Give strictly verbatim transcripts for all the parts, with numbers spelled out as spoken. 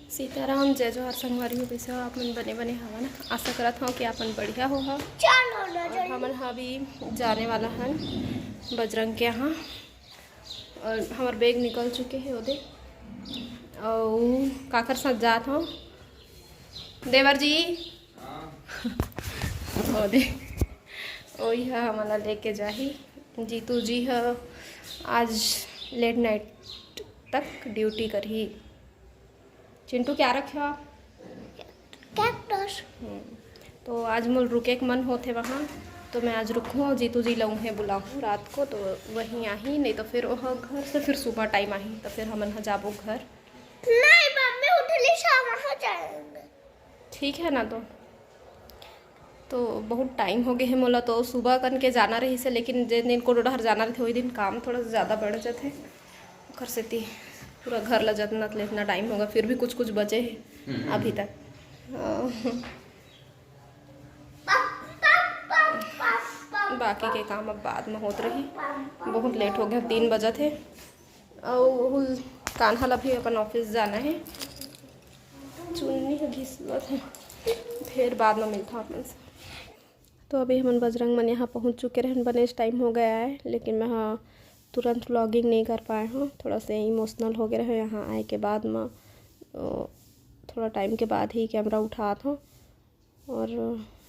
सीताराम, जय जोहार संगवारी हो, कइसे हो आप मन? बने बने हवा ना? आशा करत हव कि आप मन बढ़िया हो हव। चलो ना, और जल्दी। हमन ह अभी जाने वाला हन बजरंग के यहाँ, और हमर बैग निकल चुके हे ओदे। अउ काकर साथ जात हव देवर जी? ओदे, ओही ह हमन ला लेके जाही। जीतू जी ह आज लेट नाइट तक ड्यूटी करही। चिंटू, क्या रखे हो आप? कैक्टस। हम्म, तो आज मोर रुके के मन होथे वहाँ, तो मैं आज रुकहूँ। जीतू जी लऊँ हे, बुलाहूँ रात को, तो वहीं आही, नहीं तो फिर वो घर से फिर सुबह टाइम आही, तो फिर हमन ह जाबो घर। नहीं मम्मी, उठली शाम हो जाएंगे। ठीक है ना, तो तो बहुत टाइम हो गए है मोला, तो सुबह कन के जाना रहिस हे, लेकिन जे दिन कोनो डहर जाना रहिथे, वही दिन काम थोड़ा सा ज़्यादा बढ़ जाथे, ओखर सेती पूरा घर ला जतना ले इतना टाइम होगा, फिर भी कुछ कुछ बचे है अभी तक। अ, बाकी के काम अब बाद में होत रही, बहुत लेट हो गया, तीन बजत हे। अउ कान्हा ला भी अपन ऑफिस जाना है, चुन्नी ह घिसवत है, फिर बाद में मिलता अपन से। तो अभी हमन बजरंग मन यहाँ पहुँच चुके रहन, बने टाइम हो गया है, लेकिन मैं हाँ तुरंत व्लॉगिंग नहीं कर पाए हूँ, थोड़ा से इमोशनल हो गए रहे यहाँ आए के बाद में। तो थोड़ा टाइम के बाद ही कैमरा उठात हूँ। और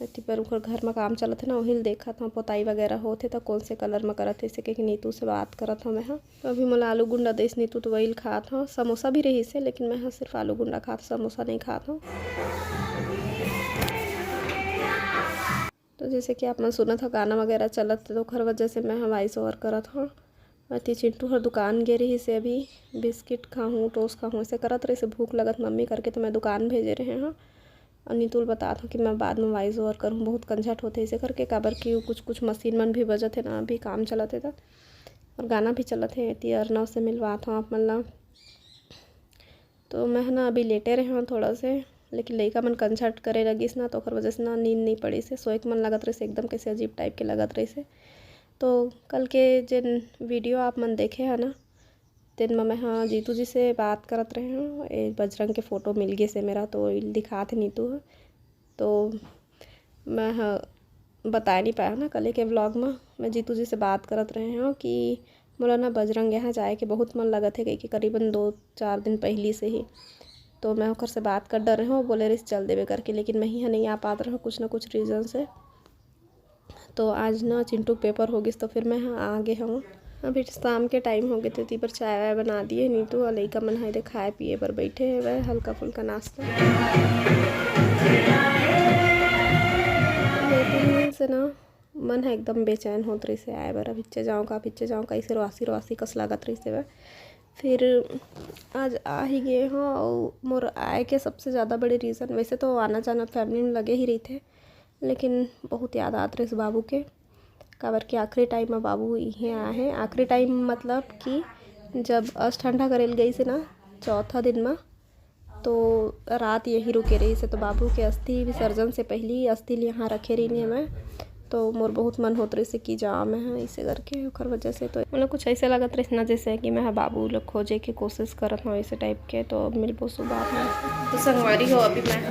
एती पर ओकर घर म काम चलत हे ना, ओही ल देखत हव, पोताई वगैरह होत हे, त कोन से कलर म करत हे, इसे कहिके नीतू से बात करत हव मैं ह। तो अभी मोला आलू गुंडा देस नीतू, तो वही ल खात हव। समोसा भी रहिस हे, लेकिन मैं ह सिर्फ आलू गुंडा खात हव, समोसा नहीं खात हव। तो जैसे कि आप मन सुनत हव, गाना वगैरह चलत हे, तो ओखर वजह से मैं ह वॉइस ओवर करत हव। अति चिंटू हर दुकान गे रहिस हे, अभी बिस्किट खाहूँ, टोस्ट खाहूँ, ऐसे करत रहिस हे, भूख लगत मम्मी करके, तो मैं दुकान भेजे रहे हव। अउ नीतू ल बतात हव कि मैं बाद में वॉइस ओवर करहूँ, बहुत कंझट होथे ऐसे करके, काबर कि वो कुछ कुछ मशीन मन भी बजत हे ना, अभी काम चलत हे त, और गाना भी चलत हे। एती अरनव से मिलवात हव आप मन ला। तो मैं ह ना अभी लेटे रहे हव थोड़ा से, लेकिन लइका मन कंझट करे लगिस ना, तो ओकर वजह से ना नींद नहीं पड़िस हे, सोए के मन लगत रहिस हे, एकदम कैसे अजीब टाइप के लगत रहिस हे। तो कल के जेन वीडियो आप मन देखे ह ना, तेन म मैं ह जीतू जी से बात करत रहे हव, ए बजरंग के फोटो मिल गिस हे मेरा, तो ओइल दिखात हे नीतू ह। तो मैं ह बताए नहीं पाए हव ना, कल के व्लॉग म मैं जीतू जी से बात करत रहे हव कि मोला ना बजरंग यहाँ जाए के बहुत मन लगत हे, कहिके करीबन दो चार दिन पहिली से ही। तो मैं ओकर से बात कर डरे हव, बोले रहिस चल देबे करके, लेकिन मैं ही ह नहीं आ पात रहे हव कुछ ना कुछ रीजन से। तो आज ना चिंटू के पेपर हो गिस, तो फिर मैं ह आ गे हव। अभी शाम के टाइम हो गे, तो एती बर चाय वाय बना दिए नीतू, अउ लइका मन ह एदे खाए पिए बर बैठे हवय, हल्का फुल्का नाश्ता। लेकिन से ना मन ह एकदम बेचैन होत रहिस हे आए बर, अब इच्चे जाओ का, अब इच्चे जाओ का, इसे रोआसी रोआसी कस लागत रहिस हे। फिर आज आ ही गे हव, अउ मोर आए के सबसे ज़्यादा बड़े रीज़न, वैसे तो आना जाना फैमिली में लगे ही रहिथे, लेकिन बहुत याद आत रहिस बाबू के, काबर कि आखिरी टाइम म बाबू इहें आए हे। आखिरी टाइम मतलब कि जब अस ठंडा करे ल गइस हे ना, चौथा दिन म, तो रात यही रुके रहिस हे। तो बाबू के अस्थि विसर्जन से पहिली अस्थि ल यहाँ रखे रहिन हे मैं, तो मोर बहुत मन होत रहिस हे कि जा मैं ह, इसे करके ओकर वजह से तो मोला कुछ ऐसे लगत रहिस ना, जैसे कि मैं ह बाबू ल खोजे के कोशिश करत हव, ऐसे टाइप के। तो अब मिलबो सुबह में। तो संगवारी हो, अभी मैं ह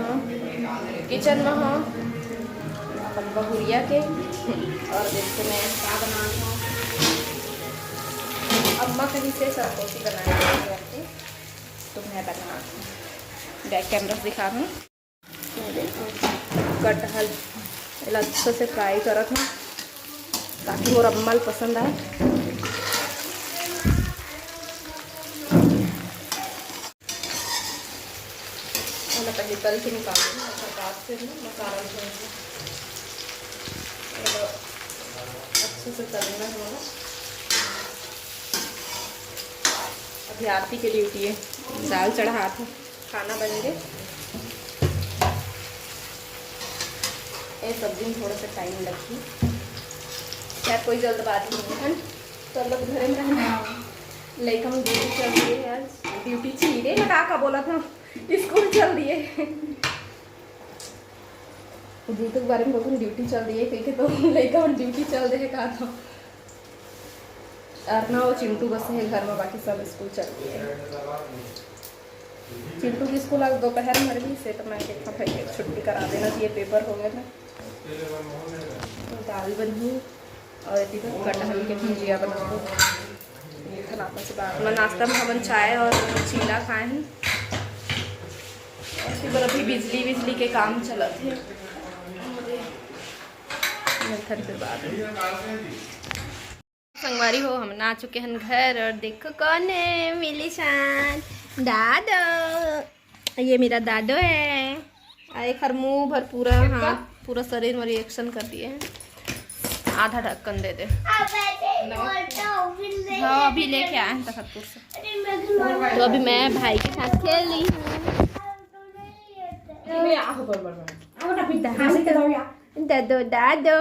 किचन में ह, अपन बहुरिया के, और देखते मैं का बनात हव। अम्मा कहीं से सरसों की बनाए करके, तो मैं बनात हव, बैक कैमरा से दिखा दूँ। कटहल एला अच्छा से फ्राई करत हव, ताकि मोर अम्मा ल पसंद आए। एला पहले तल के निकाल दूँ, ओकर बाद फिर ना मसाला भून दूँ। एला अच्छे से तलना है मोला। अभी आरती के ड्यूटी है, दाल चढ़ात हव। खाना बन गे। ए सब्जी में थोड़ा सा टाइम लगही, खैर कोई जल्दबाजी नहीं है, सब लोग घरे में रहना। लइका मन ड्यूटी चल दिए है आज, ड्यूटी चल दिए, मैं का का बोलत हव, स्कूल चल दिए। जीतू के बारे में बोलत हव ड्यूटी चल दिए कहिके, तो लइका मन ड्यूटी चल दिए का तो। अरनव अउ चिंटू बस हे घर में, बाकी सब स्कूल चल दिए। चिंटू के स्कूल आज दोपहर में रही से, तो मैं कहा भाई एक छुट्टी करा देना, ये पेपर हो गए थे। तो दाल बनी और इधर कटहल के भुजिया बनाबो। ये खनापा से बात मैं नाश्ता में हमन चाय और चीला खाए हैं। और फिर अभी बिजली बिजली के काम चलत है। मिलथन फिर बाद में। संगवारी हो, हम आ चुके हैं घर और देखो कौन है, मिलीशान दादो। ये मेरा दादो है। आ, एक हर मुंह भर पूरा, हाँ, पूरा शरीर में रिएक्शन कर दिए हैं। आधा ढक्कन दे दे। हाँ, अभी लेके आए हैं तखतपुर से। तो अभी मैं भाई के साथ खेल रही हूँ। दादो, दादो,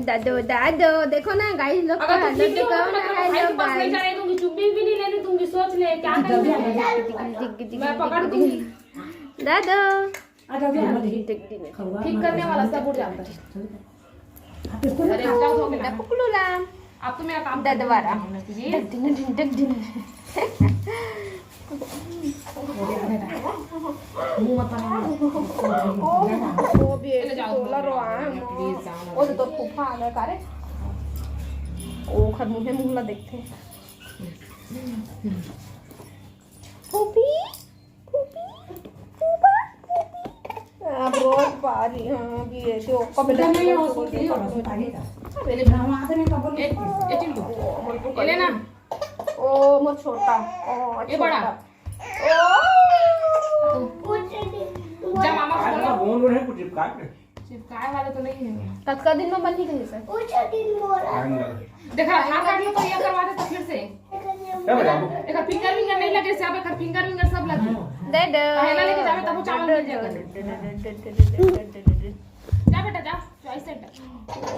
दादो, दादो। देखो ना गाइस लोग, अगर तुम हालत चुप रहो, देखो ना, मैं गाइस लोग, गाइस। जाने दूंगी, चुप्पी भी नहीं लेने दूंगी। सोच ले क्या करेंगे। मैं पकड़ दूंगी। दादो। ठीक करने वाला सब उठ जाता है। अरे, जाओ, धो के लाओ। कुकलू लाम। आप तो मेरा काम ददवारा। डग दिन, डग दिन। मुंह मत बनाओ। ओ, ओ, भी एक तोला रो आ। प्लीज जाओ। ओ, तो फूफा आ गया, का रे? ओ, खर मुंह, मुंह ला देखते हैं। फूफी, फूफी, फूफा, फूफी। अब रोज पा रही, हाँ, भी ऐसे ओ, कब सुधा नहीं हो, सुधा नहीं हो, सुधा नहीं था। पहले बनाओ, आते नहीं तो बोलो। ए, ए, चिंटू, ये लेना। ओ, मोर छोटा। ओ, ये बड़ा। छोटा। ओ। जा मामा को बोलो। बोल रहे हैं कुछ चिपका के। चिपकाए वाला तो नहीं है। कतका दिन में बनही कहीं से? कुछ दिन बोला। देखा, हाथ काट लो तो ये करवा दे तो फिर से। क्या बता दो? एक फिंगर विंगर नहीं लगे से, अब एक फिंगर विंगर सब लगे। दे दे। पहला लेके जावे तब वो चावल मिल जाएगा। जा बेटा जा, चॉइस सेंटर। ओ,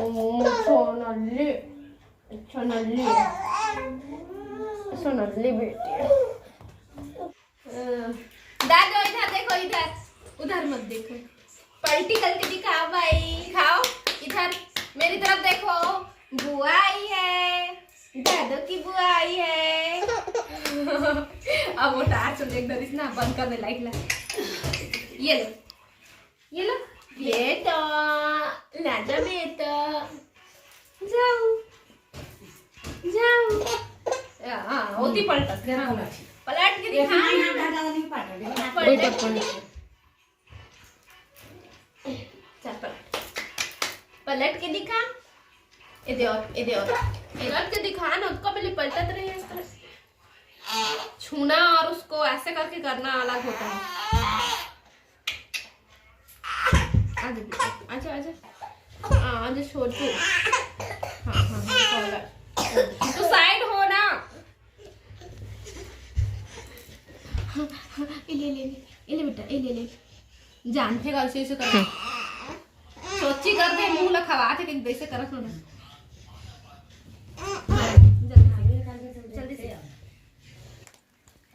सोनली। अच्छा, नल्ली। सोनली बेटी। अ, दादो, इधर देखो, इधर, उधर मत देखो। पलटी करके दिखाओ भाई, खाओ। इधर मेरी तरफ देखो, बुआ आई है, दादो की बुआ आई है। अब वो टार्च देख दरिस ना, बंद कर दे लाइट ला। ये लो, ये लो। बेटा, ना जा बेटा। जाओ। जाओ। हाँ, होती पलटत। हाँ। पलट के दिखा। पलट के दिखा। चल, पलट। पलट के दिखा। ए दे और, ए दे और। पलट के दिखा ना, उसको पहले पलटत रही है इस तरह से। छूना और उसको ऐसे करके करना अलग होता है। आजा बेटा, आजा, आजा। हाँ, आजा छोटू। हाँ, हाँ, हाँ, पागल। तो साइड हो ना। हाँ, हाँ, ये ले, ले, ले, ये ले बेटा, ये ले, ले। जानते का ऐसे, ऐसे करना। सोची कर दे, मुंह ला खवा थे, लेकिन वैसे करत हो ना। जल्दी से।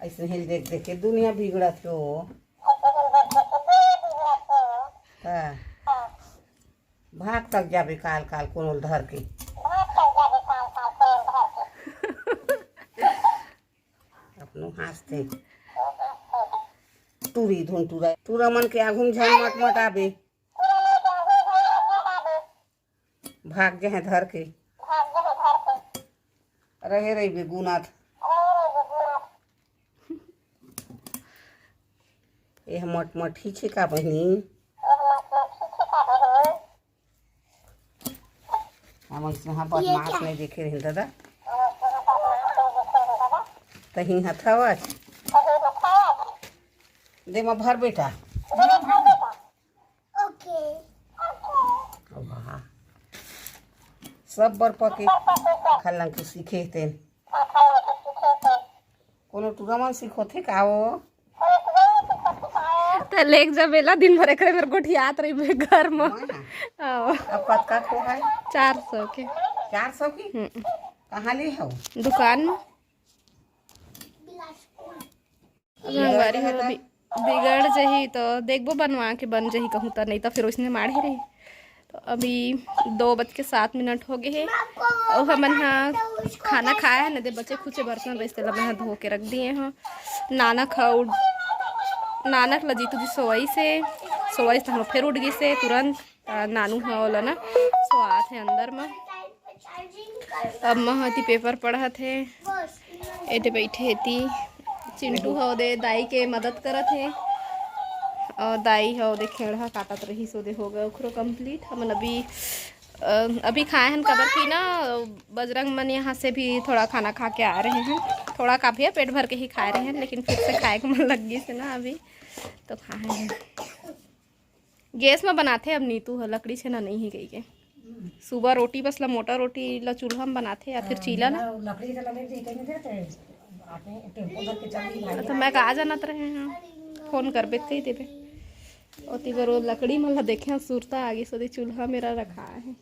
ऐसे ही देख देख के दुनिया बिगड़त हो। हाँ। भाग तक जाबे काल काल कोनो ल धर के। अपनो हाँसथे। टूरी धुन टूरा, टूरा मन के आघू म झन मटमटाबे। भाग जाहे धर के। रहे रहिबे गुनाथ। एह मटमट ही छे का बहिनी? हमन से हाँ बदमाश नहीं देखे रहे दादा। तही हथावत। दे मा भर बेटा। ओके। वाह। सब बर पके। खलंग के सीखे तेन। कोनो टूरा मन सिखोथे का वो? त लेके जा बेला, दिन भर एकरे मेर गोठियात रहिबे घर म। हाँ। आओ। अब कतका को है? चार सौ के। चार सौ की? हम्म। कहाँ ले हो? दुकान में। अब संगवारी हो, बि-, बिगड़ जही तो देखबो बनवा के बन जही कहूँ त, नहीं तो फिर उसने माढ़े रही। तो अभी दो बज के सात मिनट हो गए हे। अउ हमन हा खाना खाए हे न, दे बचे खुचे बर्तन रहिस तेला मैं हा धो के रख दिए हूँ। नाना खउड़ नानक ल जीतू जी सोवइस हे, सोवइस त हम फिर उठ गिस हे तुरंत। त नानू ह ओला ना सोआत हे अंदर म। अब महती पेपर पढ़त हे, एदे बइठे हे ती। चिंटू ह ओदे दाई के मदद करत हे, अउ दाई ह ओदे खेड़हा काटत रहिस, ओदे हो गए ओखरो कंप्लीट। हमन अभी अ, अभी खाए हन, काबर कि ना बजरंग मन यहाँ से भी थोड़ा खाना खा के आ रहे हैं। थोड़ा का भी है, पेट भर के ही खाए रहे हैं, लेकिन फिर से खाए के मन लग गई से ना अभी, तो खाए हैं। गैस में बनाथे अब नीतू ह, लकड़ी छेना नहीं है कही के। सुबह रोटी बस ला, मोटा रोटी ला चूल्हा में बनाथे या फिर चीला ला। लकड़ी के लगे जी कहीं दे ते आके टेम्पो धर के चल दी भाई। तो मैं कहा जानत रहे हैं, फोन करबे ते ही देबे। ओती बर वो लकड़ी मन ला देखे, सुरता आगे सोदी चूल्हा मेरा रखा है।